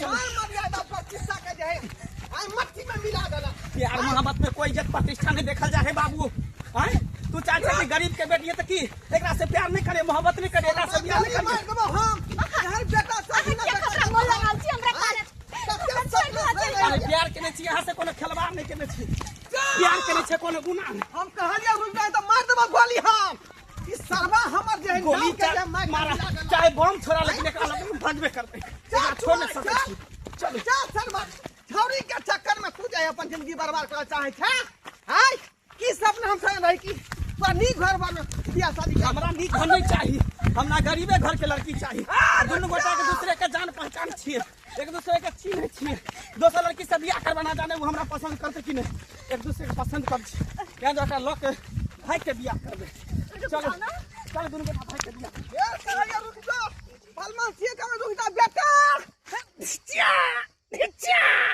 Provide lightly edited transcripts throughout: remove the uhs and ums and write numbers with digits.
चल। मान मर्यादा प्रतिष्ठा के जे है आई मट्टी में मिला देला। प्यार मोहब्बत में कोई इज्जत प्रतिष्ठा नहीं देखल जाए है बाबू। आय तू चाहे छे कि गरीब के बेटी है तो की एकरा से प्यार नहीं करे, मोहब्बत नहीं करे, एकरा से बियाह नहीं करे। मार देबो हम। एहन बेटा शादी ना अहाँ करतै। हमरा मोह लागल छी, हमरा कारण। कते सपना छलै। अरे प्यार केने छी अहाँ से कोनो खेलवाड़ नहीं केने छी, प्यार केने छै कोनो गुनाह नहीं। हम कहलियै रुक जाय तऽ मार देबो गोली हम। ई सरवा हमर जे है गोली नाम के जे मार के मारा मिला देला। चाहे बम छोड़ा, लेकिन एकरा लग भागबे करतै, जा एकरा छोड़ नहीं छोड़, सकै जा। छी। चलू। जा सरवा, छौरी के चक्कर में तू जाय अपन जिंदगी बर्बाद करऽ चाहै छै। आय की सपना हम संग रही की तोरा नीक घर बार में बियाह शादी कर। हमरा नीक घर नहीं चाही, हमरा गरीबे घर के लड़की चाही। दुनू गोटा के दूसरे के जान पहचान छियै, एक दूसरे के चिन्है छियै। दोसर लड़की से बियाह करबा ना जाने वो हमरा पसंद करते कि नहीं, एक दूसरे के पसंद कर छी। यहाँ जाकर लऽ के भाग के बियाह करबै। चलो चलो दुनू गोटा भाग के बियाह। ए सरैया रुक जा, बलमान सिंह का रुक जा बेटा।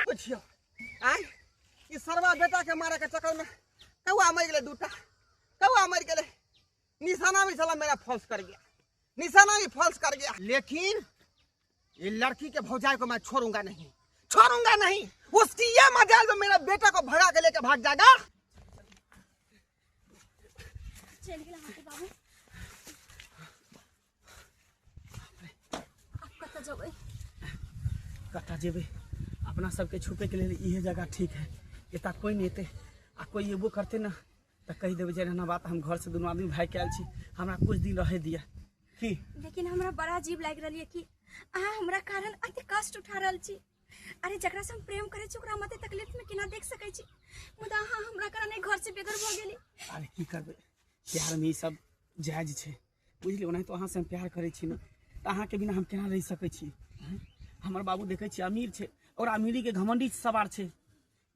पुछियो आय ई सरवा बेटा के मारे के चक्कर में कौआ मर गेलै, दूटा कौआ मर गेलै। निशाना भी साला मेरा फॉल्स कर गया, निशाना भी फॉल्स कर गया। लेकिन ये लड़की के भौजाई को मैं छोड़ूंगा नहीं, छोड़ूंगा नहीं। उसकी ये मजाल जो मेरा बेटा को भगा के लेके भाग जाएगा। चलि गेल अहाँके बाबू। आब कतऽ जेबै? कतऽ जेबै? अपना सबके छुपे के लेल इहे जगह ठीक है। एतऽ कोई नहीं एतै, आ कोई एबो करतै ना तऽ कहि देबै जे एना बात, हम घर से दुनू आदमी भागि के आयल छी, हमरा कुछ दिन रहे दिअ। की लेकिन हमरा बड़ा अजीब लागि रहल यऽ कि अहाँ हमरा कारण एते कष्ट उठा रहल छी। अरे जकरा से हम प्रेम करै छी ओकरा हम एते तकलीफ में केना देख सकै छी, मुदा अहाँ हमरा कारण एहि घर से बेघर भऽ गेली। अरे की करबै, प्यार में ई सब जायज छै, बुझलियै? ओनाहितो अहाँ से हम प्यार करै छी ने, तऽ अहाँके बिना हम केना रहि सकै छी? आँय? हमर बाबू देखै छी अमीर छै और अमीरी के घमंडी सवार छै,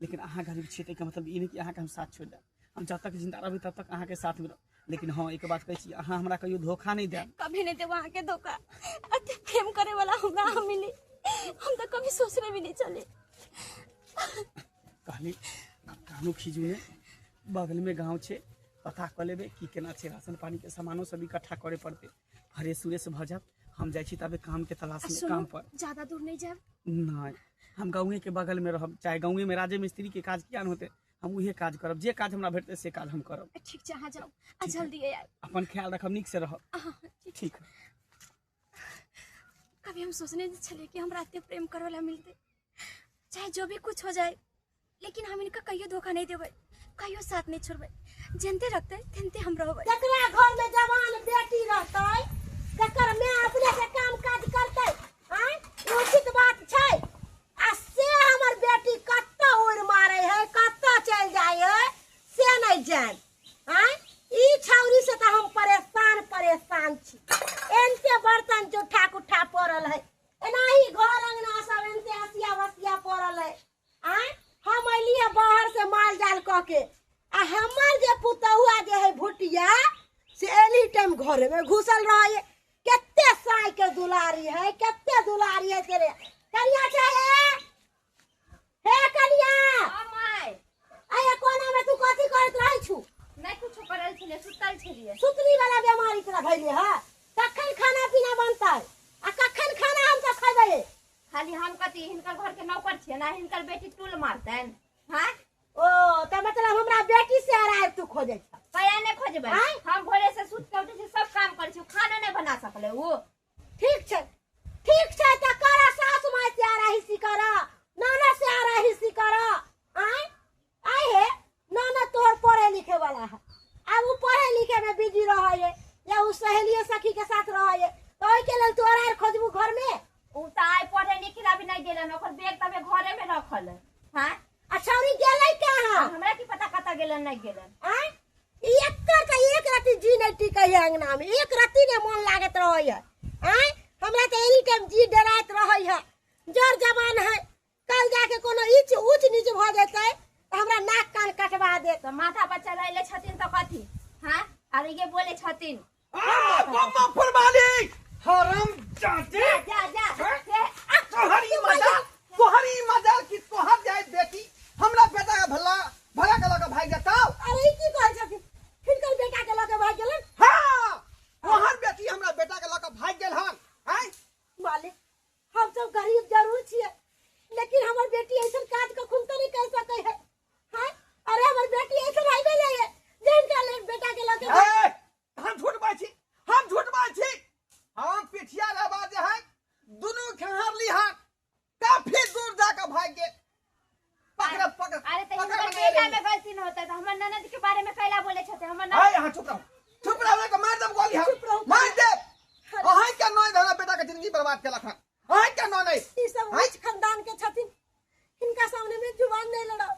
लेकिन अहाँ गरीब छियै, ताहिके मतलब ई नहि कि अहाँके हम साथ छोड़ि देब। हम जब तक जिंदा रहबै तब तक अहाँके साथमे रहब। लेकिन हँ, एक बात कहै छी, अहाँ हमरा कहियो धोखा नहि देब। कभी नहीं देब अहाँके धोखा। एते प्रेम करे वाला हमरा अहाँ मिली, हम तऽ कभी सोचने भी नहीं चली। कहली कानू खीजू ने, बगलमे गाँव छै, पता कऽ लेबै की केना छै। राशन पानीके सामानो सब इकट्ठा करे पड़तै। फ्रेश उरेश भऽ जायब, हम जाइ छी तबे काम के तलाश में, काम पर। ज्यादा दूर नहीं जायब। नहीं, हम गाँवे के बगल में रहब, चाहे गाँवे में राजे मिस्त्री के काज किया होते, हम उहे काज करब। जे काज हमरा भेटतै से काज हम करब। ठीक छै, अहाँ जाउ आ जल्दी आयब। अपन ख्याल रखब, नीक से रहब। हाँ, ठीक। ठीक। कभी हम सोचने नहीं छलियै कि हमरा एते प्रेम करे वाला मिलतै। चाहे जो भी कुछ हो जाए, लेकिन हम इनका कहियो धोखा नहीं देबै, कहियो साथ नहीं छोड़बै। जेनते रखतै तेनते हम रहबै। जकरा घर में जवान बेटी रहतै तकर माय अपने से काम काज करतै, आँय? ई उचित बात छै? आ से हमर बेटी कतऽ उड़ि मारै है, कतऽ चलि जाइ है से नहि जान। आँय, ई छौरी से तऽ हम परेशान परेशान छी। एनते बर्तन जूठा कुठा पड़ल है, एनाही घर अंगना सब एनते हसिया बसिया पड़ल है। आँय, हम अलियै बाहर से माल जाल कऽ के, आ हमर जे पुतहुआ जे है भुटिया से एनी टाइम घरे में घुसल रहे। कते साय के दुलारी है, कते दुलारी है तेरे कनिया छै। हे हे कनिया। हाँ, माय। आय कोना में तू कथी करैत रहै छु? नहीं कुछो करल छलियै, सुतल छलियै। सुतली वाला बीमारी तोरा धैले है। कखन खाना पीना बनतै आ कखन खाना हम सब खैबै? खाली हम कथी हिनकर घर के नौकर छियै ना हिनकर बेटी टूल मारतनि? हाँ? ओ तऽ मतलब हमरा बेटी से अराय तू खोजै छ? कया नहि खोजबै? आँय? हम भोरे से सुति के उठै छी, सब काम करै छी, खाना नहि बना सकलै ओ। ठीक छै, ठीक छै, तऽ कर सासु माय से आराहिसी कर, नाना से आराहिसी कर। आँय आय हे नाना तोहर पढ़े लिखे वाला है, आब उ पढ़े लिखे में बिजी रहे है या उ सहेलिये सखी के साथ रहे है, तऽ ओहिके लेल तू अरार खोजबू घर में? उ तऽ आइ पढ़े लिखे ला भी नहि गेलन, ओकर बैग तबे घरे में रखल है। हाँ? आ छौरी गेलै कहाँ? हमरा की पता कतऽ गेलन नहि गेलन। आँय, ई एकर तऽ एक रत्ती जी नहि टिकै है अंगना में, एक रत्ती नहि मोन लागैत रहै है। आँय, हमरा तऽ एनी टाइम जी डराइत रहै है। जर जवान है, कल जाके कोनो ईच ऊंच नीच भऽ जेतै तऽ हमरा नाक कान कटवा देत। तऽ माथा पर चढ़ैले छथिन तऽ कथी? हाँ, आर ये बोले छथिन। आ, बम्मा फुरमाली हराम जाते। जा जा जा से तोहरी मजाल, तोहरी मजाल कि तोहर जाय बेटी हमरा बेटा के भला भगा के लऽ के भागि जेतौ। अरे ई की कहै छथिन? हिनकर बेटा के लऽ के भागि गेलन? हाँ, तोहर बेटी हमरा बेटा के लऽ के भागि गेल हन। आँय मालिक, हम सब गरीब जरूर छियै, बात केलक हन अहाँ के ननैद ई सब उच्च खानदान के छथिन, हिनका सामने में जुबान नहीं लड़ाओ।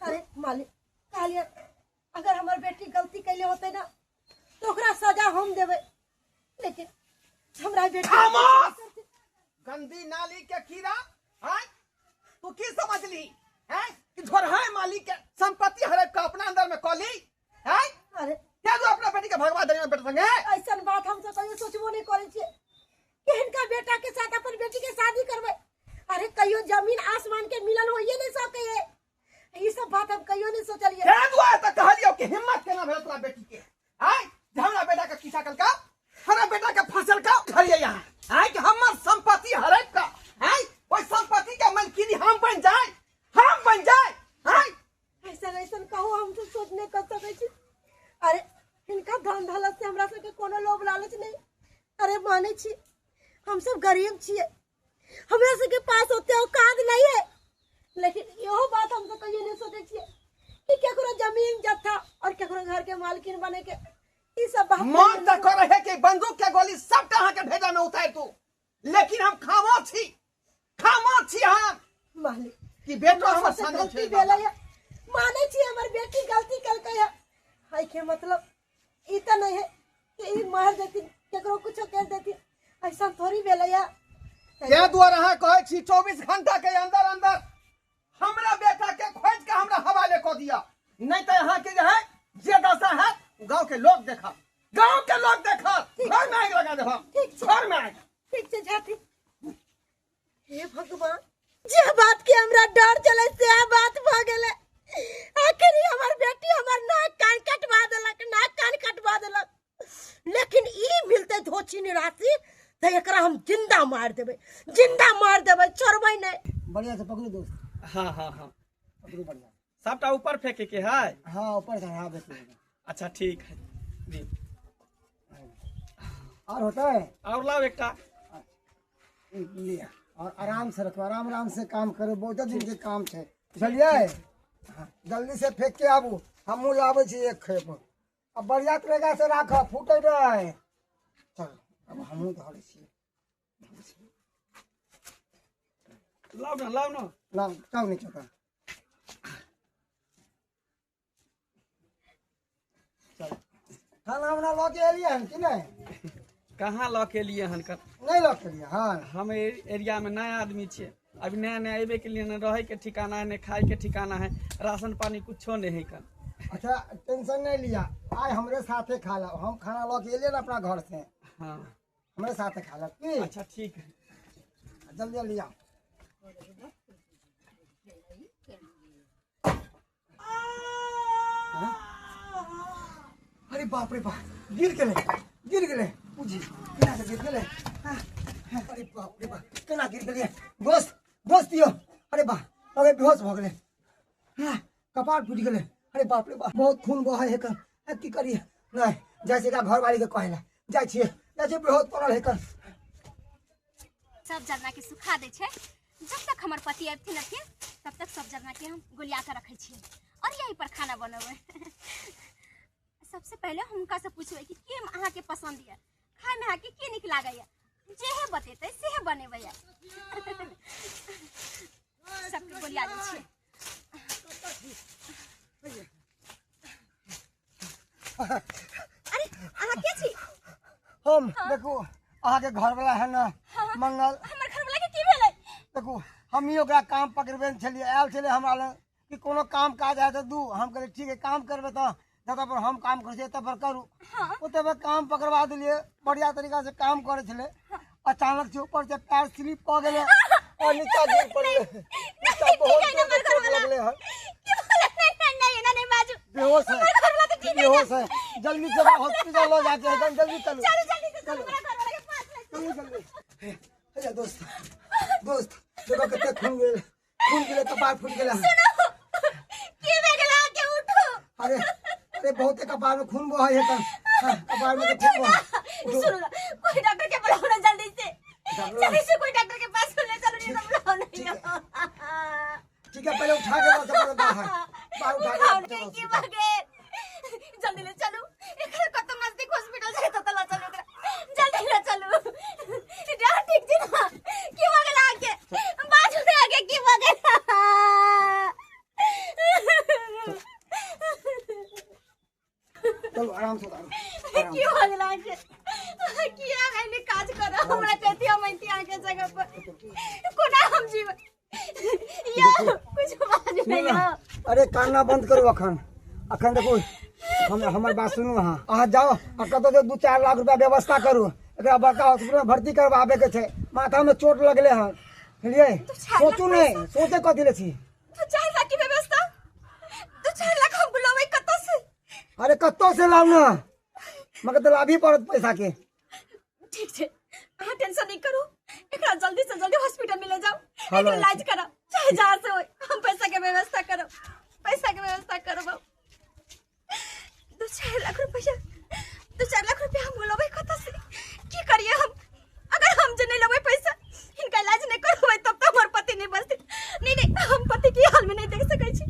अरे मालिक कहलिए अगर हमर बेटी गलती कैले होते ना तो ओकरा सजा हम देबै, लेकिन हमरा बेटी खामोश! गंदी नाली के कीड़ा हैं तू की समझली हैं कि झोरहा मालिक के संपत्ति हड़प के अपना अंदर में कॉली हैं? अरे क्या तू अपना बेटी के भगवा देने बेटा संगे? ऐसन बात हम सब कहियो सोचबो नहीं करै छियै कि हिनका बेटा के साथ अपन बेटी के शादी करबै। अरे कहियो जमीन आसमान के मिलन होइए नहीं सके है, ई सब बात हम कहियो नहीं सोचलिए। तें दुआरे तऽ कहलियौ कि हिम्मत केना भेल तोरा बेटी के आय जे हमरा बेटा के पीछा कलका, हमरा बेटा के फसल का खड़िए यहाँ आय कि हमर संपत्ति हड़प का आय ओहि संपत्ति के मालकिनी हम बन जाए, हम बन जाए आय। ऐसा ऐसा कहो हम तो सोच नहीं कर सकै छी। अरे हिनका धन दौलत से हमरा सबके कोनो लोभ लालच नहीं। अरे मानै छी हम सब गरीब छियै, हमरा सबके पास ओते औकात नहीं है, लेकिन इहो बात हम सब कहियो नहीं सोचै छियै कि केकरो जमीन जत्था और केकरो घर के मालकिन बने के ई सब बात मन तऽ करे है कि बंदूक के गोली सबटा अहाँ के भेजा में उतार दू, लेकिन हम खामोश छी, खामोश छी हम मालिक कि बेटो हमर सबसे संग गलती छै। भेलै है, मानै छी हमर बेटी गलती केलकै है, है के मतलब ई तऽ नहीं है कि ई मार देथिन केकरो कुछो कर देथिन, ऐसा थोड़ी भेलै है। तें दुआरे अहाँ कहै छी 24 घंटा के अंदर अंदर हमरा बेटा के खोज के हमरा हवाले कऽ दिअ, नहीं तऽ अहाँ के जे है जे दशा है गांव के लोग देखत, गांव के लोग देखत, घर में आगि लगा देब हम, ठीक छै। घर में आगि। ठीक छै जाती। हे भगवान, जे बात के हमरा डर चले से बात भ गेलै। आखिर ई हमर बेटी हमर नाक कान कटवा देलक, नाक कान कटवा देलक। लेकिन ई मिलते धोची निराशी तऽ एकरा हम जिंदा मार देबै, जिंदा मार देबै, छोड़बै नहि। बढ़िया से पकड़ू दोस्त। हाँ हाँ हाँ पकड़ू बढ़िया। सबटा ऊपर फेंके के है? हाँ ऊपर से हाँ फेंके के। अच्छा ठीक है जी। और होता है? और लाओ एकटा। लिया और आराम से रखो, आराम आराम से काम करो, बहुत दिन के काम छै बुझलियै। हाँ, जल्दी से फेंक के आबू, हमहूँ लाबै छी एक खेप। अब बढ़िया तरीका से राख, फूटे नहीं। चल अब हमहूँ धरै छियै। लाओ ना, लाओ ना। लाओ, लाओ नीचे का। चल खाना उना लऽ के एलियै हन कि नहीं? कहाँ लऽ के एलियै हन? नहीं लऽ के एलियै हन। हम एरिया में नया आदमी छियै, अभी नया नया अयबे के लिए, न रहे के ठिकाना है, न खाए के ठिकाना है, राशन पानी कुछो नहीं है कन। अच्छा टेंशन नहीं लिया, आइ हमरे साथे खा ला, हम खाना लऽ के एलियै ना अपना घर से। हाँ। हमरे साथे खा ला की? अच्छा ठीक है, जल्दी जल्दी आओ। हाँ? अरे बाप रे बाप, गिर गेलै, गिर गेलै, बुझी केना के गिर गेलै? हाँ, हाँ, अरे बाप रे बाप, केना गिर गेलै? दोस्त, दोस्त दियौ। अरे बाप, अरे बेहोश भऽ गेलै। हाँ, कपार फूटि गेलै। अरे बाप रे बाप, बहुत खून बहै है कन। हाँ, की करियै? नहि, जाइ छियै एकरा घरवाली के कहै लए। जाइ छियै, जाइ छियै, बेहोश पड़ल है कन। सब जरना के सुखा दै छै, जब तक हमर पति अबथिन अथिन तब तक सब जरना के हम गोलिया के रखै छियै और यही पर खाना बनबै। सबसे पहले हुनका से पूछबै कि की अहाँ के पसंद यऽ, खाय में अहाँ के की नीक लागैया, जेहे बतेतै सेहे बनेबै। सबके गोलिया दै छियै। अरे अहाँ के छी? हम देखू अहाँ के घरवाला है ना मंगल। हमर घरवाला के की भेलै? देखू हमही ओकरा काम पकड़बे छलियै, आयल छलै हमरा लग कि कोनो काम काज है तऽ दू। हम कहलियै ठीक है काम करबै तऽ जतऽ पर हम काम करै छियै ओतऽ पर करू। ओतऽ पर काम पकड़वा देलियै, बढ़िया तरीका से काम करै छलै। अचानक से ऊपर से पैर स्लिप कऽ गेलै और नीचा गिर पड़लै। नीचा बहुत जोर से चोट लगलै हन। बेहोश है, बेहोश है। जल्दी से हॉस्पिटल लऽ जाके एकदम जल्दी चलू, चलू जल्दी। अरे दोस्त, दोस्त देखो कते खून गेल, खून गेलै, कपार फूटि गेलै। की भए गेल अहाँके? उठू। अरे अरे बहुते कपार में खून बहै है तन। हाँ, कपार में तो खून बहै। सुनू ना, कोई डॉक्टर के बुलाओ ना जल्दी से, जल्दी से कोई डॉक्टर के पास ले चलो, नहीं तो बुलाओ नहीं। ठीक है, पहले उठा के लाओ सब बाहर, बाहर उठा के उठाओ लाओ, नहीं, की चलो। भए गेल? जल्दी ले चलू, एकर कतौ नजदीक हॉस्पिटल छै तऽ ले चलू एकरा, जल्दी ले चलू। जा ठीक छै ना? आराम से उतारू। की हो गेल अहाँके? किया एहने काज करब? हमरा कहती हम अइती अहाँके जगह पर कोना हम जीबै? यौ कुछ बाजू सुनू नहि ने, यौ। अरे कानना बंद करू अखन। अखन देखू, हम हमर बात सुनू। अहाँ अहाँ जाओ आ कतौ से 2-4 लाख रुपया व्यवस्था करू, एकरा बड़का हॉस्पिटल में भर्ती करवाबे के छै, माथा में चोट लगले हन, बुझलियै? 2-4 लाख सोचू नहि, पैसा? सोचे कथी ले छी? 2-4 लाख के व्यवस्था? 2-4 लाख हम बुलाबै कतऽ से? अरे कतौ से लाउ ने, मगर तऽ लाबही पड़त पैसा के। ठीक छै, अहाँ टेंशन नहीं करू, एकरा जल्दी से जल्दी हॉस्पिटल में ले जाओ, हेलो। एकर इलाज कराओ, चाहे जहाँ से होय, हम पैसा के व्यवस्था करब, पैसा के व्यवस्था करब। 2-4 लाख रुपया, 2-4 लाख रुपया हम लेबै कतऽ से? की करिए हम? अगर हम जे नहीं लेबै पैसा, हिनका इलाज नहीं करबै, तब तो हमर पति नहीं बचते। नहीं नहीं, हम पति के हाल में नहीं देख सकै छी।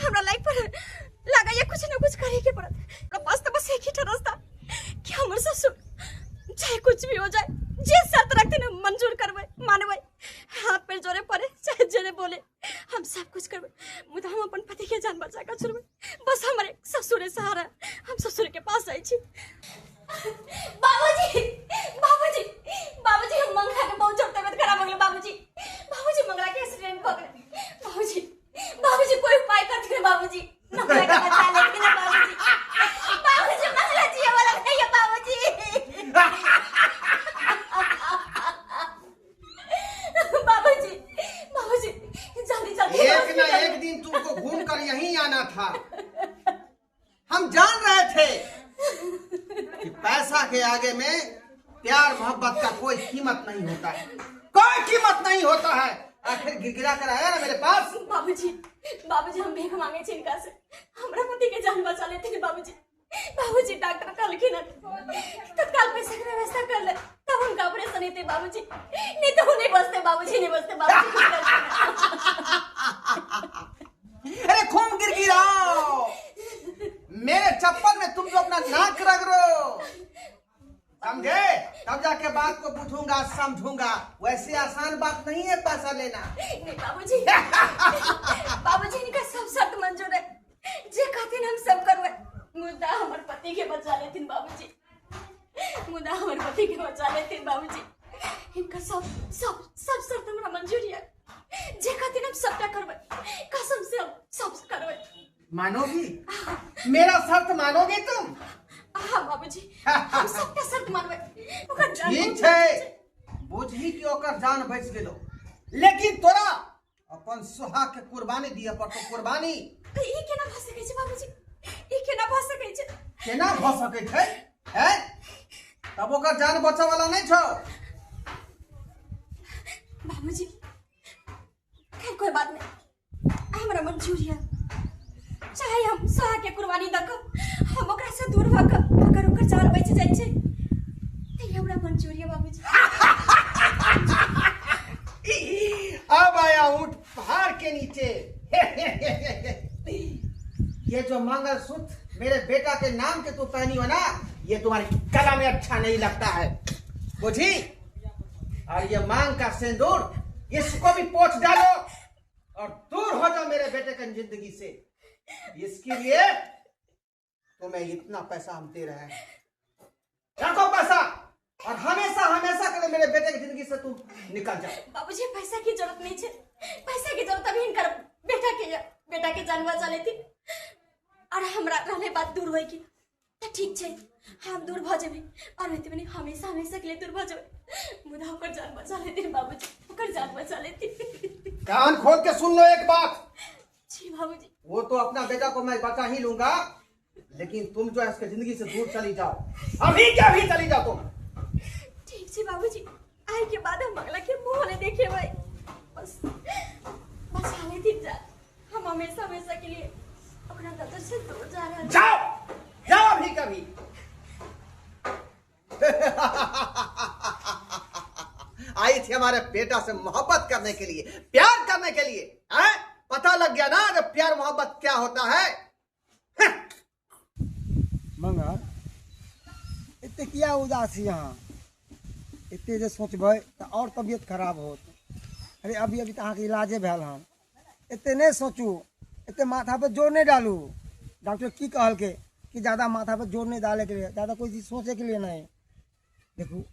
हमरा लाइफ पर लागैया कुछ न कुछ करे के पड़त। हमरा पास तऽ बस एक ही टा रास्ता कि हमर ससुर चाहे कुछ भी हो जाए, जे शर्त रखते न मंजूर करबै, मानबै, हाथ पैर जोड़े पड़े चाहे जेने बोले, हम सब कुछ करबै, मुदा हम अपन पति के जान बचा कऽ छोड़बै। बस हमर एक ससुरे सहारा, हम ससुर के पास जाइ छी। बाबूजी, बाबूजी, बाबूजी, हम मंगला के बहुत जोर तबियत खराब हो गेलै बाबूजी। बाबूजी, मंगला के एक्सीडेंट भऽ गेलै बाबूजी। बाबूजी, कोई उपाय करथिन बाबूजी, मंगला के बचा लेथिन बाबूजी। बाबूजी, मंगला जिए वाला नहीं है बाबूजी। बाबूजी, बाबूजी, जल्दी जल्दी एक न हॉस्पिटल एक दिन तुमको घूम कर यहीं आना था। हम जान रहे थे कि पैसा के आगे में प्यार मोहब्बत का कोई कीमत नहीं होता है, कोई कीमत नहीं होता है। आखिर गिड़गिड़ा कर आया ना मेरे पास। बाबूजी, बाबूजी, हम भीख मांगे छी हिनका से, हमरा पति के जान बचा लेथिन बाबूजी। बाबूजी, डॉक्टर कहलखिन हन तत्काल पैसा के व्यवस्था कर ले, तब हुनका ऑपरेशन हेतै बाबूजी, नहीं तो नहीं बचते बाबूजी, नहीं बचते बाबूजी। अरे खूब गिड़गिड़ाओ, मेरे चप्पल में तुम जो अपना नाक रगड़ो, समझे? तब जाके बात को पूछूंगा समझूंगा। वैसे आसान बात नहीं है पैसा लेना। नहीं बाबूजी, बाबूजी, इनका सब शर्त मंजूर है, जे कहथिन हम सब करबै, मुदा हमर पति के बचा लेथिन बाबूजी, मुदा हमर पति के बचा लेथिन बाबूजी। इनका सब सब सब शर्त हमरा मंजूर है, जे कहथिन हम सबटा करबै, कसम से हम सब करबै। मानोगी मेरा शर्त? मानोगी तुम? हाँ बाबूजी, हम सबटा शर्त मानबै। ओकर जान ठीक बहुत छै, जरूरी छै। बुझही कि ओकर जान बचि गेलो, लेकिन तोरा अपन सुहाग के कुर्बानी दिए पड़तो, कुर्बानी। ई केना भऽ सकै छै बाबूजी? ई केना भऽ सकै छै? केना भऽ सकै छै हैं? तब ओकर जान बचऽ वाला नहीं छौ। बाबूजी, खैर कोई बात नहीं, हमरा मंजूर है, चाहे हम सुहाग के कुर्बानी दऽ कऽ हम ओकरा से दूर भऽ कऽ अगर ओकर जान बचि जाइ छै तऽ ई हमरा मंजूर है बाबूजी। अब आया ऊंट पहाड़ के नीचे। ये जो मंगलसूत्र मेरे बेटा के नाम के तू पहनी हो ना, ये तुम्हारी गला में अच्छा नहीं लगता है, बुझी? और ये मांग का सिंदूर, इसको भी पोंछ डालो और दूर हो जाओ मेरे बेटे की जिंदगी से। इसके लिए तुम्हें इतना पैसा हम दे रहे हैं, रखो पैसा और हमेशा हमेशा के लिए मेरे बेटे की जिंदगी से तुम निकल जाओ। बाबूजी, पैसा की जरूरत नहीं है, पैसा की जरूरत अभी हिनकर बेटा के है, बेटा के जान बचा लेती और हमरा रहले बात दूर होय की तऽ ठीक छै, हम दूर भऽ जेबै और एतबे नहि, हमेशा हमेशा के लिए दूर भऽ जेबै, मुदा ओकर जान बचा लेती बाबूजी, ओकर जान बचा लेती। कान खोल के सुन लो एक बात। जी बाबूजी। वो तो अपना बेटा को मैं बचा ही लूंगा, लेकिन तुम जो है उसके जिंदगी से दूर चली जाओ, अभी के अभी चली जाओ तुम। ठीक छै बाबूजी, आइ के बाद हम अगला के मुंह नहीं देखेबै, बस बचा लेती जान, हम हमेशा हमेशा के लिए अपना नजर से दूर जा रहा। जाओ जाओ अभी कभी। आई थी हमारे बेटा से मोहब्बत करने के लिए, प्यार करने के लिए, हैं? पता लग गया ना जब प्यार मोहब्बत क्या होता है। मंगल, एते किया उदास छी अहाँ? एते जे सोचबै तऽ और तबियत खराब होत। अरे अभी अभी तऽ अहाँके इलाजे भेल हन, एते नहि सोचू, एते माथा पर जोर नहि डालू। डॉक्टर की कहलकै? कि ज़्यादा माथा पर जोर नहीं डाले के लिए, ज़्यादा कोई चीज़ सोचे के लिए नहीं। देखू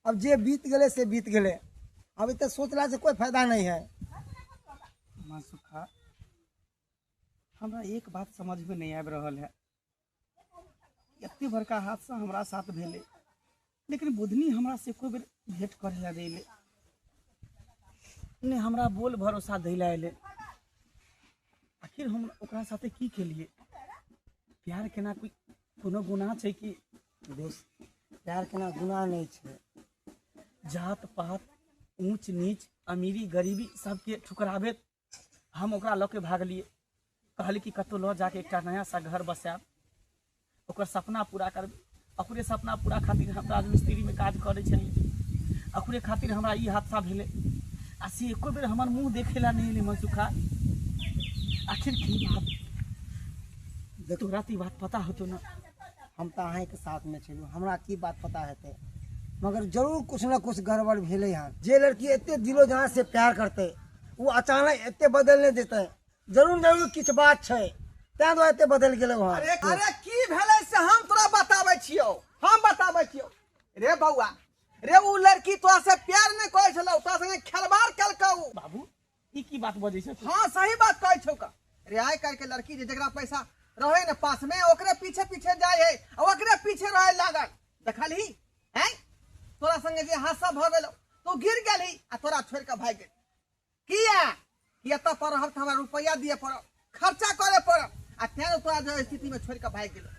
अब जे बीत गए से बीत गए, अब इतना सोचला से कोई फायदा नहीं है। मनसुखा हमरा एक बात समझ में नहीं आबि रहल है, एते बड़का हादसा हमरा साथ भेलै लेकिन बुधनी हमरा से एको बेर भेंट करे ला नहीं अयलै, ने हमरा बोल भरोसा दै ला अयलै। आखिर हम ओकरा साथे की केलिए? प्यार केना कोई कोनो गुनाह छै कि? दोस्त प्यार केना गुनाह नहीं छै। जात पात ऊंच नीच अमीरी गरीबी सबके ठुकराबैत हम ओकरा लऽ के भागलिए, कहली कि कतहु लऽ जाके एकटा नया सा घर बसायब, ओकर सपना पूरा करबै। ओकरे सपना पूरा खातिर हम राजमिस्त्री में काज करै छलियै, ओकरे खातिर हमरा ई हादसा भेलै आ से एको बेर हमर मुँह देखै ला नहि एलै मनसुखा। आखिर की बात? तोरा तऽ ई बात पता होतौ ना? हम तऽ अहाँके साथमे छलहुँ, हमरा की बात पता हेतै, मगर जरूर कुछ न कुछ गड़बड़ भेलै हन। जे लड़की एते दिलो जहाँ से प्यार करतै ओ अचानक एते बदल नहि देतै, जरूर जरूर किछु बात छै, तैं दुआरे एते बदलि गेलै हन। अरे अरे की भेलै से हम तोरा बताबै छियौ, हम बताबै छियौ रे बौआ रे। उ लड़की तोरा से प्यार नहि करै छलौ, तोरा संगे खेलबाड़ केलकौ। बाबू ई की बात बजै छै? हाँ सही बात कहै छौ का रे। आइ काल्हि के लड़की जे जकरा पैसा रहे ने पास में ओकरे पीछे पीछे जाय है आ ओकरे पीछे रहे लागल। देखलही हैं तोरा संगे जे हादसा भऽ गेलौ, तू गिर गेलही आ तोरा छोड़ि कऽ भागि गेल। किया कि एतऽ पर रहब तऽ हमरा रुपैआ दिअ पड़त, खर्चा करे पड़त, आ तें तोरा जो स्थिति में छोड़ि कऽ भागि गेलौ।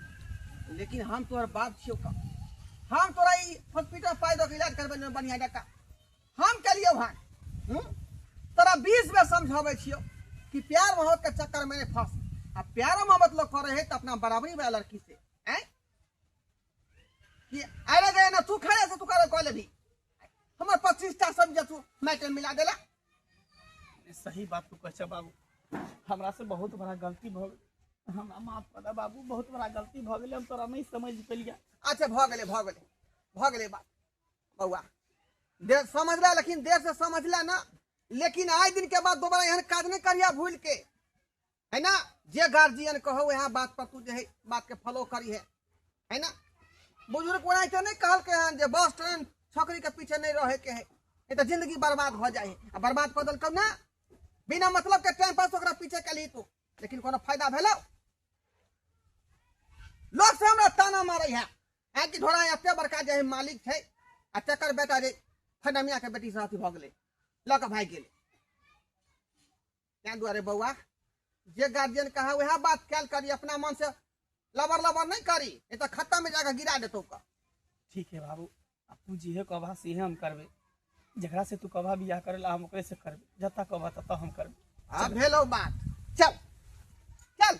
लेकिन हम तोहर बाप छियौ का, हम तोरा ई हॉस्पिटल पाइ दऽ के इलाज करबै बढ़िया जकाँ हम केलियौ हन। तोरा 20 बेर समझाबै छियौ कि प्यार मोहब्बत के चक्कर में नहीं फंस, आ प्यारो मोहब्बत लोग करे है तो अपना बराबरी वाला लड़की से हैं कि अरे गए ना तू खड़े से तू करे कह लेबी हमर 25 टा सब तू मैटर मिला देला। सही बात तू कहै छ बाबू, हमरा से बहुत बड़ा गलती भऽ गेल, हमरा माफ कर दे बाबू, बहुत बड़ा गलती भऽ गेलै, हम तोरा नहीं समझ पेलिया। अच्छा भऽ गेलै भऽ गेलै भऽ गेलै बात बौआ, देर समझला लेकिन देर से समझला ना, लेकिन आइ दिन के बाद दोबारा एहन काज नहीं करिया भूल के, है ना। जे गार्जियन कहो यहाँ बात पर तू जे है बात के फॉलो करी है ना। बुजुर्ग ओनाहिते नहीं कहलकै हन जे बस ट्रेन छोकरी के पीछे नहीं रहे के है, नहीं तो जिंदगी बर्बाद हो जाए है। आ बर्बाद कऽ देलकौ ना बिना मतलब के टाइम पास ओकरा पीछे केलही तू, लेकिन कोनो फायदा भेलौ? लोग से हमरा ताना मारै है है कि ढोरा एते बड़का जे मालिक छै आ तकर बेटा जे फनमिया के बेटी से अथी भऽ गेलै, लऽ कऽ भागि गेलै। तैं दुआरे बौआ जे गार्जियन कहा वएह बात ख्याल करी, अपना मन से लबर लबर नहीं करी, नहीं तो खत्ता में जाकर गिरा देतौ का। ठीक है बाबू, अब तू जेहे कहबा सेहे हम करबै, जकरा से तू कहबा बियाह करे ला हम ओकरे से करबै, जतऽ कहबा ततऽ हम करबै। आब भेलौ बात, चल चल।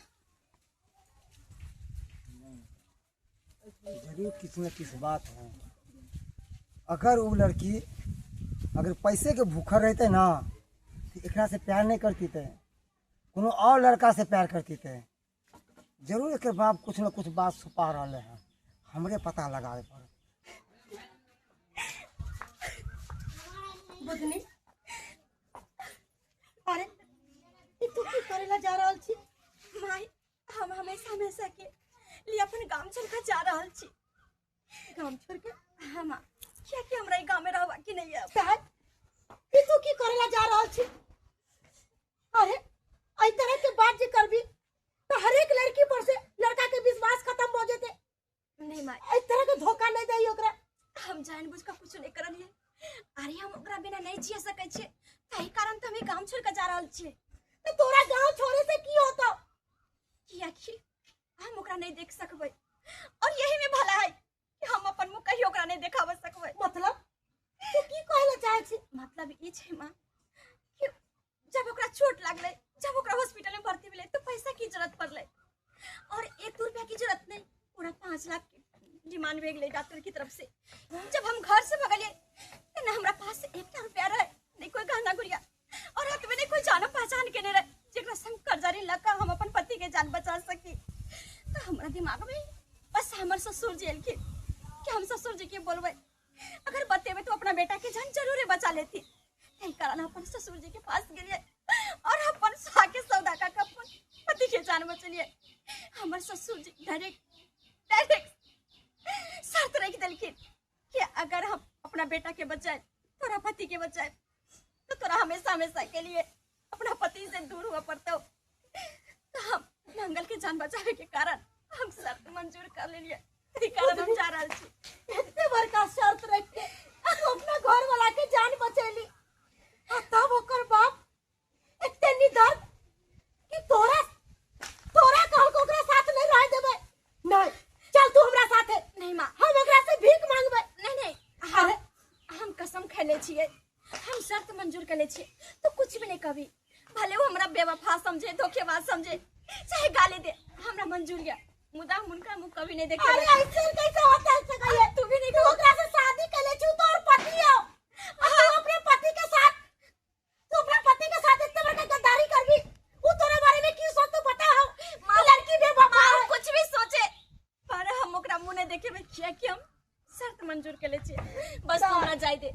जरूर किसी न किसी बात है। अगर वो लड़की अगर पैसे के भूखल रहते ना तो एकरा से प्यार नहीं करती थे, कोनो और लड़का से प्यार करती थे। जरूर एक बाप कुछ न कुछ बात छुपा रहा है, हमरे पता लगावे पड़े। बुधनी अरे ई तू की करेला जा रहल छी? माई हम हमेशा हमेशा के लिए अपन गांव छोड़ के जा रहल छी। गांव छोड़ के? हाँ माँ, क्या कि हमरा ई गांव में रहबा की नहीं है। साहब ई तू की करेला जा रहल छी? अरे एहि तरह के बात जे करबी तो हर एक लड़की पर से लड़का के विश्वास खत्म हो जेते। नहीं माँ, एहि तरह के धोखा नहीं दही ओकरा। हम जानबूझ के कुछ नहीं करलिए, अरे हम ओकरा बिना नहीं जिए सकै छियै, ताहि कारण तो हम ई गांव छोड़ के जा रहल छियै। तो तोरा गांव छोड़े से की होतो? कियाकि हम ओकरा नहीं देख सकबै, और यही में भला है कि हम अपन मुँह कहियो ओकरा नहीं देखाब सकबै। मतलब तू की कहला चाहे छी? मतलब ई छै माँ कि जब ओकरा चोट लागलै, जब ओकरा हॉस्पिटल में भर्ती भेलै तो पैसा की जरूरत पड़लै, और 1-2 रुपया की जरूरत नहीं, पूरा 5 लाख के डिमांड भए गेलै डॉक्टर की तरफ से। जब हम घर से भगलियै तऽ ना हमरा पास 1 रुपया रहे, नहीं कोई गहना गुड़िया, और हाथ में नहीं कोई जानो पहचान के नहीं रहे जेकरा से हम कर्जा ऋण लऽ कऽ हम अपन पति के जान बचा सकी। तो हमरा दिमाग में बस हमर ससुर जी एलखिन कि हम ससुर जी के बोलबै, अगर बतेबै तो अपना बेटा के जान जरूरे बचा लेती। ताहि कारण अपन ससुर जी के पास गेलियै और अपन सुहा के सौदा कऽ के अपन पति के जान बचलियै। हमर ससुर जी डायरेक्ट डायरेक्ट शर्त रख देलखिन कि अगर हम अपना बेटा के बचाए, तोरा पति के बचाए, तो तोरा हमेशा हमेशा के लिए अपना पति से दूर हुआ पड़ता। तो हम मंगल के जान बचावे के कारण हम शर्त मंजूर कर लेलिए, एही कारण हम जा रहल छी। एते बड़का शर्त रख के तू अपना घर वाला के जान बचैली, आ तब ओकर बाप एते निधर कि तोरा तोरा कहल ओकरा साथ नहीं रह देबै। नहीं चल तू हमरा साथे। नहीं माँ, हम ओकरा से भीख मांगबै। नहीं नहीं, अरे हम कसम खैले छियै, हम शर्त मंजूर कर ले छियै, तो कुछ भी नहीं कभी, भले वो हमरा बेवफा समझे, धोखेबाज समझे, चाहे गाली दे, हमरा मंजूर या, मुदा हम उनका मुंह कभी नहीं देखे। अरे ऐसे कैसे होता है सगाई? तू भी नहीं तू ओकरा से शादी कर ले छु, तोर पति हो, तू अपने पति के साथ, तू अपने पति के साथ इतने बड़का गद्दारी करबी? उ तोरे बारे में की सोचतो पता हो? मां लड़की बेवफा है, कुछ भी सोचे, पर हम ओकरा मुंह नहीं देखे में, किया कि हम शर्त मंजूर कर ले छियै, बस तू हमरा जाय दे।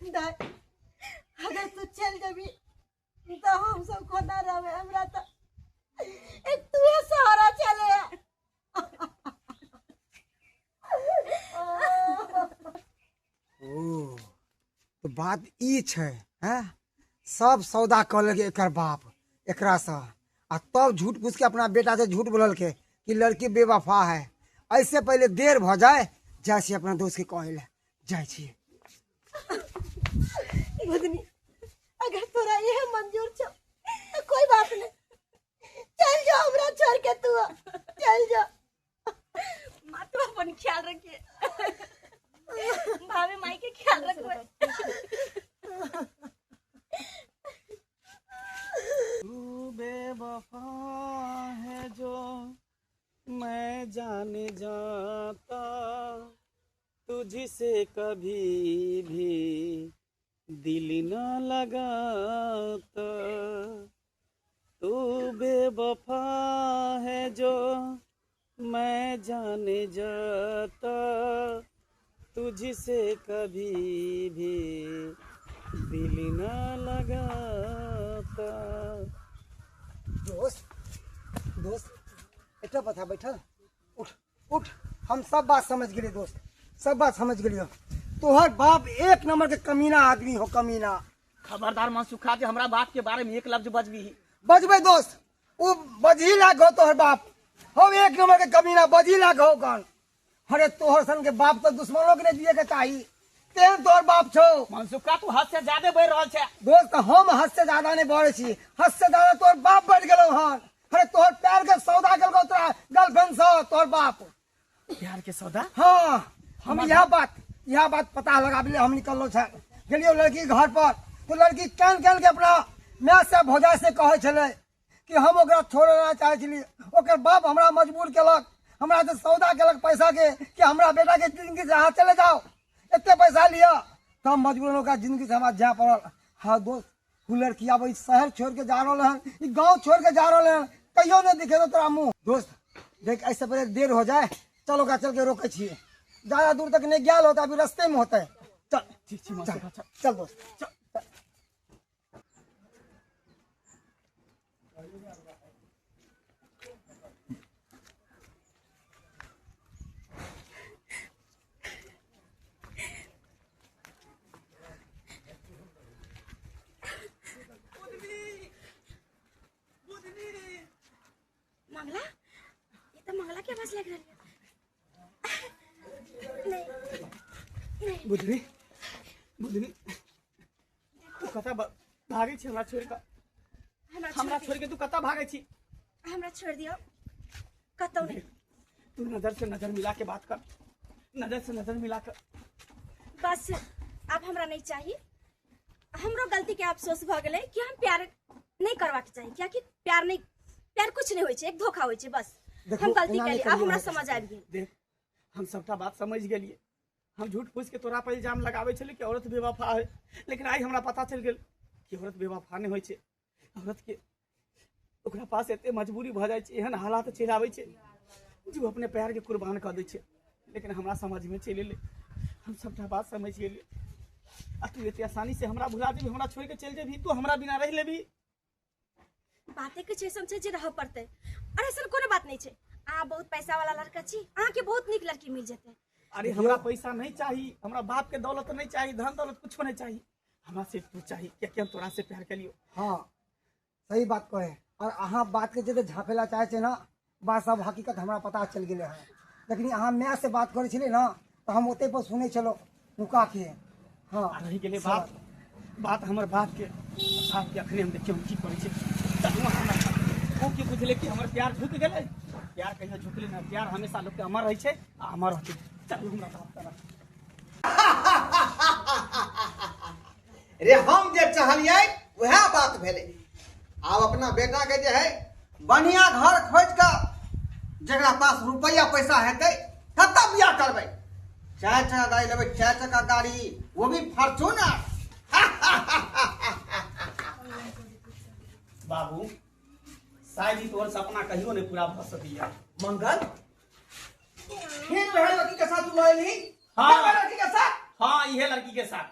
दाई अगर तू चल जबी तो हम सब कोना रहबे, हमरा तो एक तू सहारा चले। ओ तो बात ई छै, हैं सब सौदा कऽ लेलकै एकर बाप एकरासँ, आ तब झूठ फूस के अपना बेटा से झूठ बोललकै कि लड़की बेवफा है। ऐसे पहले देर भऽ जाए, जाइ छी अपना दोस्त के कहै लए, जाइ छी। बुधनी अगर तोरा यह मंजूर छौ तो कोई बात नहीं, चल जा हमरा छोड़ के, तू चल जा। माँ तू अपन ख्याल रखिए, भाभी माई के ख्याल रखबे। तू बेवफा है जो मैं जाने जाता, तुझसे कभी भी दिल न लगाता। तू बेवफा है जो मैं जाने जाता, तुझसे कभी भी दिल न लगाता। दोस्त दोस्त एतऽ बता बैठल, उठ उठ, हम सब बात समझ गेलियै दोस्त, सब बात समझ गेलियै। तोहर बाप एक नंबर के कमीना आदमी हो, कमीना। खबरदार मनसुखा जे हमरा बाप के बारे में एक लफ्ज बजबी। बजबै दोस्त, ओ बजही लाग हो तोहर बाप, हम एक नंबर के कमीना बजही लाग हो कन। अरे तोहर सन के बाप तो दुश्मनों के नहीं दिए के चाही, तेहन तोहर बाप छौ। मनसुखा तू हद से ज्यादा बढ़ रहल छै। दोस्त हम हद से ज्यादा नहीं बढ़े छी, हद से ज्यादा तोहर बाप बढ़ गेलौ हन। अरे तोहर प्यार के सौदा केलकौ तोरा गर्लफ्रेंड से तोहर बाप। प्यार के सौदा? हाँ, हम यह बात पता लगाबले हम निकललो छै, गेलियो लड़की घर पर, तो लड़की कान कान के अपना my से भौजा से कहै छलै कि हम ओकरा छोड़े ना चाहै छली, ओकर बाप हमरा मजबूर केलक, हमरा से सौदा केलक पैसा के कि हमरा बेटा के जिंदगी से अहाँ चले जाओ, एते पैसा लिअ, तब मजबूरन ओकरा जिंदगी से हमरा जाय पड़ल। हाँ दोस्त, उ लड़की आब ई शहर छोड़ के जा रहल हन, ई गाँव छोड़ के जा रहल हन, कहियो नहीं दिखे तोरा मुँह। दोस्त देख, ऐसे पहले देर हो जाए, चल ओकरा चल के रोकै छियै, ज्यादा दूर तक नहीं गया होता, अभी रास्ते में होता है। चल ठीक छी मनसुखा, चल चल दोस्त चल। मंगला, ये तो मंगला के आवाज लग रही है। नहीं नहीं बुधनी बुधनी तू कतऽ भागै छी हमरा छोड़ के? हमरा छोड़ के तू कतऽ भागै छी? हमरा छोड़ दियो, कतौ नहीं। तू नजर से नजर मिला के बात कर, नजर से नजर मिला कर। बस अब हमरा नहीं चाहिए, हमरो गलती के अफसोस भ गेलै कि हम प्यार नहीं करवा के चाही, कियाकि प्यार नहीं, प्यार कुछ नहीं होइ छै, एक धोखा होइ छै बस। हम गलती केलियै, अब हमरा समझ आबि गेल। देख हम सबटा बात समझ गेलियै, हम झूठ फूस के तोरा पर इल्जाम लगाबै छलियै कि औरत बेवफा है, लेकिन आइ हमरा पता चलि गेल कि औरत बेवफा नहीं होइ छै। औरत के ओकरा पास एते मजबूरी भऽ जाइ छै, एहन हालात चलि आबै छै जे ओ अपने प्यार के कुर्बान कऽ दै छै, लेकिन हमरा समझमे चलि एलै, हम सबटा बात समझ गेलियै। आ तू एते आसानी से हमरा भुला देबी, हमरा छोड़ि के चलि जेबही, तू हमरा बिना रहि लेबही? बाते के छै समझे जे रहऽ पड़तै, और ऐसन कोनो बात नहीं छै। अहाँ बहुत पैसा वाला लड़का छी, अहाँके बहुत नीक लड़की मिल जेतै। अरे हमरा पैसा नहीं चाहिए, हमरा बाप के दौलत नहीं चाहिए, धन दौलत कुछ नहीं चाहिए, हमरा सिर्फ तू चाहिए, कियाकि हम तोरा से प्यार कलियो। हाँ सही बात कहे। और अहाँ बात के जते झाँपेला चाहे छे ना, बात सब हकीकत हमरा पता चल गेलै हँ। लेकिन अहाँ माय से बात करै छलियै ना तऽ हम ओतै पर सुनै छलहुँ नुका के। हाँ आ रहि गेलै बात, बात हमर बाप के, बाप के अखने हम देखियौ हम की करै छै। चलू हमरा ओ की बुझलै कि हमर प्यार झुकि गेलै? प्यार कहियो झुकलै ना, प्यार हमेशा लोक के अमर रहै छै आ अमर रहतै। चलू हमरा बाप तरफ। रे हम जे चाहलियै वएह बात भेलै। आब अपना बेटा के जे है बढ़िया घर खोज कऽ जकरा पास रुपैआ पैसा हेतै ततऽ बियाह करबै। 4 चक्का गाड़ी लेबै, 4 चक्का गाड़ी, वो भी फॉर्चूनर। बाबू शायद ही तोहर सपना कहियो नहीं पूरा भऽ सकैया। मंगल फिर वह लड़की के साथ तू लड़ली? हाँ। फिर वह लड़की के साथ? हाँ इहे लड़की के साथ।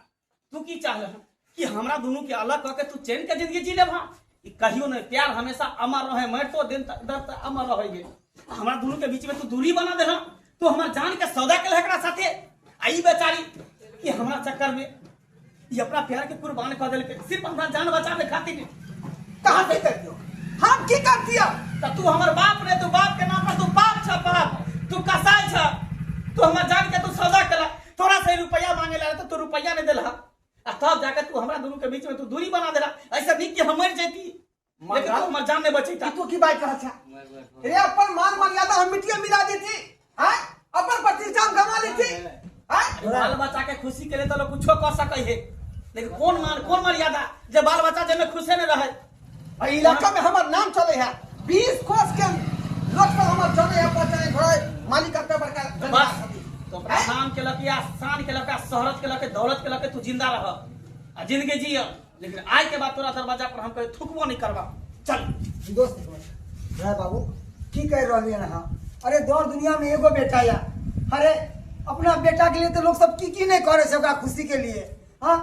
तू की चाहल कि हमरा दोनों के अलग कऽ के तू चैन के जिंदगी जी लेबा? ई कहियो नहीं, प्यार हमेशा अमर रहे, मर तो दिन तक दर तक अमर रहे। हमरा दोनों के बीच में तू दूरी बना देला, तू हमर जान के सौदा के एकरा साथे। आ ई बेचारी कि हमरा चक्कर में ई अपना प्यार के कुर्बान कऽ देलकै सिर्फ हमरा जान बचावे खातिर। कहाँ की कर दियो? हम की कर दियो? त तू हमर बाप रे, तू बाप के नाम पर तू पाप छ, पाप तू कसाई छ, तू हमर जान के तू सौदा केला। तोरा से रुपया मांगे ला तो तू रुपया नहीं देला, आ तब जाके तू हमरा दोनों के बीच में तू दूरी बना देला। ऐसा नहीं कि हम मर जैती, लेकिन तू हमर जान नहीं बचैता। तू की बात कहा छा रे? अपन मान मर्यादा हम मिट्टी में मिला देती, हैं? अपन प्रतिष्ठा हम गंवा लेती, हैं? बाल बच्चा के खुशी के लिए तो लोग कुछो कर सकै है, लेकिन कौन मान कौन मर्यादा जे बाल बच्चा जे में खुशे नहीं रहे। आ इलाका में हमर नाम चले है, 20 कोस के लोग सब हमर चले है, पहुंचाए घोड़ा मालिक करते बड़का बस तो अपना नाम के लके, शान के लके, शोहरत के लके, दौलत के लके तू जिंदा रह आ जिंदगी जिय, लेकिन आय के बाद तोरा दरवाजा पर हम कहीं थुकबो नहीं करबा। चल दोस्त राय बाबू की कह रहलियै हन अहाँ? अरे दौड़ दुनिया में एगो बेटा या, अरे अपना बेटा के लिए तो लोग सब की की नहीं करे छै ओकरा खुशी के लिए। हाँ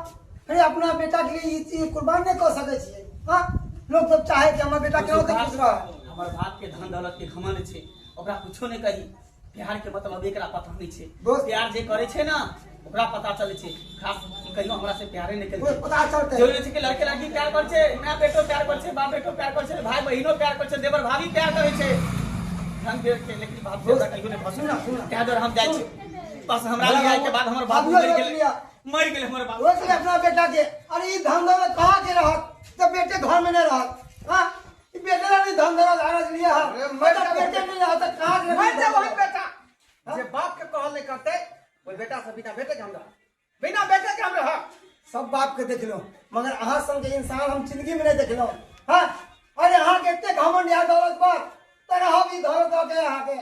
अरे अपना बेटा के लिए ई चीज कुर्बान नहीं कर सकै छियै। हाँ लोग सब चाहे कि हमर बेटा केना तऽ खुश रहे। हमर बाप के धन दौलत के घमंड छै, ओकरा कुछो नहीं कही। प्यार के मतलब एकरा पता नहीं छै, प्यार जे करे छै ना ओकरा पता चले छै। खास कहियो हमरा से प्यारे नहीं केलकै, पता चलते जरूरी छै कि लड़के लड़की प्यार कर छै, माय बेटो प्यार कर छै, बाप बेटो प्यार कर छै, भाई बहिनो प्यार कर छै, देवर भाभी प्यार करे छै, धन दे के, लेकिन बाप से कहियो नहीं भसू सुना सुना। ताहि दुआरे हम जाइ छी। बस हमरा लिए आइ के बाद हमर बाबू मरि गेलै, मरि गेलै हमर बाबू। रोक ले अपना बेटा के। अरे ई धन दौलत कहाँ के रहत जब बेटे घर में नहीं रहत? हाँ ई बेटे ला नहीं धन दौलत आना लिए है, मतलब बेटे नहीं रहत त कहाँ के मर जा वही बेटा जे बाप के कहल नहीं करते, ओहि बेटा से बिना बेटे के हम रह, बिना बेटे के हम रह। सब बाप के देखलो, मगर अहाँ संग के इंसान हम जिंदगी में नहीं देखलो। हाँ अरे अहाँ के एते घमंड या दौलत पर त रहब ई दौलत दऽ के अहाँ के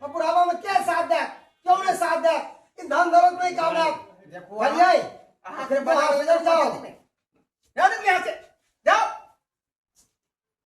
अब बुढ़ापा में के साथ दे, क्यों नहीं साथ दे? ई धन दौलत नहीं काम आयत। देखो बुझलियै? अहाँ के अहाँ सुधर जाओ।